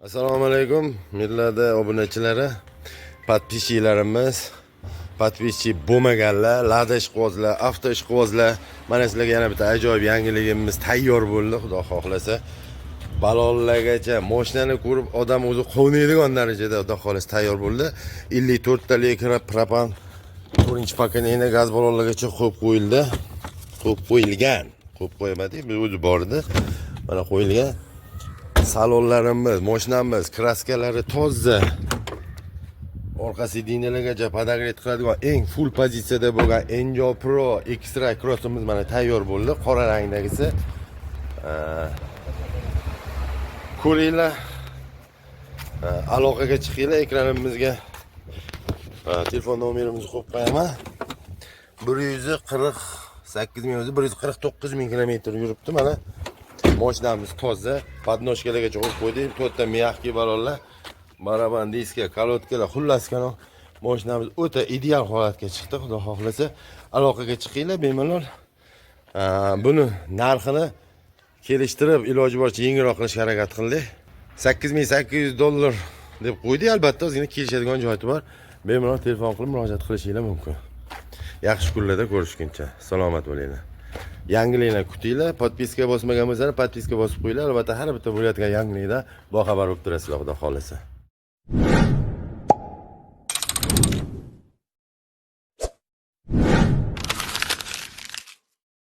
Assalomu alaykum, millat obunachilari, подписчик larimiz, подписчик bo'lmaganlar, Lada ishqibozlar, avto ishqibozlar. Mana sizlarga yana bitta ajoyib yangiligimiz tayyor bo'ldi, Xudo xohlasa. Balonlargacha mashinani ko'rib odam o'zi quvnaydigan darajada, Xudo xohlasa, tayyor bo'ldi. 54 talik propan 4 поколение gaz balonlargacha qo'yib qo'yildi. Qo'yib qo'yilgan. Qo'yib qo'ymadik, bu o'zi bor edi. Mana qo'yilgan. Salonlarimiz, mashinamiz краска lari toza. Orqa сиденья largacha подогрев qiladigan eng full pozitsiyada bo'lgan Enjo Pro Extra Crossimiz mana tayyor bo'ldi. Qora rangdagisi. Ko'ringlar. Aloqaga chiqinglar, ekranimizga telefon nomerimizni qo'yib qo'yaman. 148 ming, o'zi 149 ming kilometr yuribdi mana. Mashinamiz toza, подножка largacha qo'yib qo'ydik. To'rtta мягкий balonlar, baraban, diska, колодка lar, xullas kalom, mashinamiz o'ta ideal holatga chiqdi, Xudo xohlasa. Aloqaga chiqinglar bemalol. Buni narxini kelishtirib, iloji boricha yengilroq qilishga harakat qildik. 8800 dollar deb qo'ydik, albatta ozgina kelishadigan joyi bor. Bemalol telefon qilib murojaat qilishinglar mumkin. Yaxshi kunlarda ko'rishguncha salomat bo'linglar. Yangiliklar kutinglar, подписка bosmagan bo'lsanglar, подписка bosib qo'yinglar. Albatta har bitta bo'layotgan yangilikdan boxabar bo'lib turasizlar, Xudo xohlasa.